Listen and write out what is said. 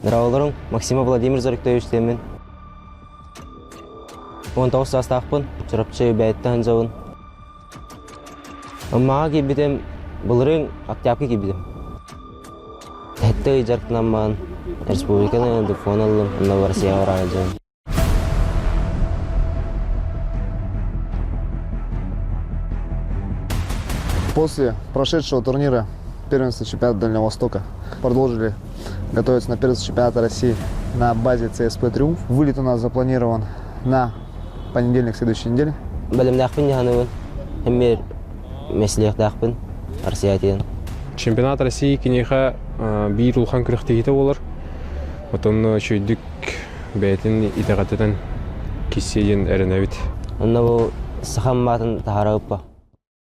Дорооболоруҥ, Максимов Владимир Зориктович диэммин. 19 саастаахпын, Чурапчы бэйэттэн сылдьабын. Аммаҕа киирбитим, былырыын октябрьга киирбитим. Сэттэ ый дьарыктанаммын, республиканы диплом ыллым, онно Россияҕа бараары дьон. После прошедшего турнира первенства чемпионата Дальнего Востока продолжили готовиться на первенство чемпионата России на базе ЦСП «Триумф». Вылет у нас запланирован на понедельник следующей недели. Бэлэмнээхпин дьаһаныбын, эмиэ мэсилиэхтээхпин Россия диэн. Чемпионат России киниэхэ биир улахан күрэхтэһиитэ буолар. Отон үчүгэйдик бэйэтин итэҕэтитэн киссиэ диэн эрэнэбит. Онно бу сахам маатын таһаарабыппа.